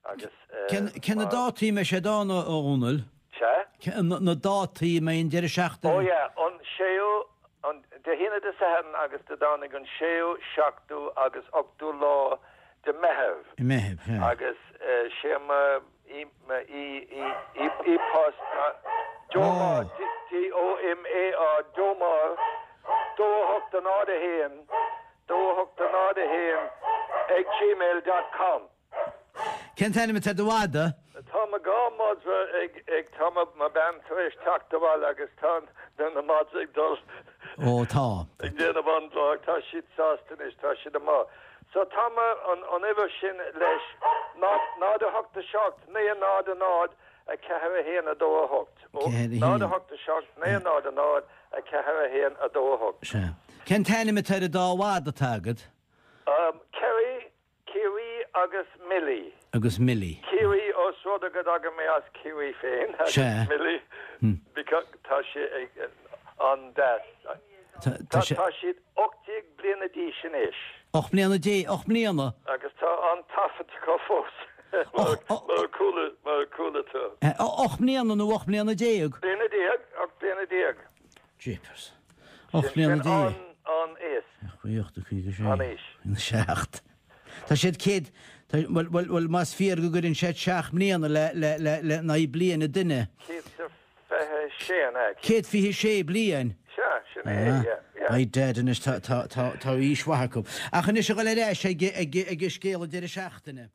Agus Cé na dátaí a mbeidh sé ann, a Dhónaill? Sea? Na dátaí a mbeidh an deireadh seachtaine? Ó yeah, an séú, an, Dé hAoine, Dé Sathairn agus Dé Domhnaigh an séú, seachtú agus ochtú lá de Meitheamh. Meitheamh, sea. Agus sé mo e-post ná Domar, D-O-M-A-R, Domar, 2 8 0 1, 2 8 0 1 ag gmail dot com. Cén t-ainm atá ar do mhadadh? Tá mo dhá mhadra ag, ag, tá mo, mo bean tar éis teacht abhaile agus tá na madraí ag dul. Ó tá. Ag déanamh an-dul, tá siad sásta anois, tá siad amuigh. So tá mo, an, an uimhir sin leis, 0, 0 8 7 9 0 0 4 1 2 8. Ó, 0 8 7 9 0 0 4 1 2 8. Sea. Cén t-ainm atá ar an dá mhadadh atá agat? Um, Kerry Ciarraí agus Millie. Agus Millie. Ciarraí ós rud é go dtagann mé as Ciarraí féin agus Millie because tá sé ag an-deas. Tá tá siad 18 bliana d'aois anois. 18 mbliana, 8 mbliana. Agus tá an-taifead acu fós mar a chuala mar a chuala tú. 8 mbliana nó 18 mbliana? Bliana déag, 18 bliana. Jeepers. 18 mbliana. Sin an aois. 8, 5, 6. An aois. 7. Tá siad céad, bhuel, bhuel, bhuel, más fíor go gcuireann siad 7 mbliana le, le, le, le n-aghaidh bliana duine. 126 an ea? 126 bliain. Sea, sin é, yeah, yeah. By dad, anois tá, tá, tá, tá aois mhaith acu. Ach anois a dhul ar ais ag, ag, ag an scéal an deireadh seachtaine.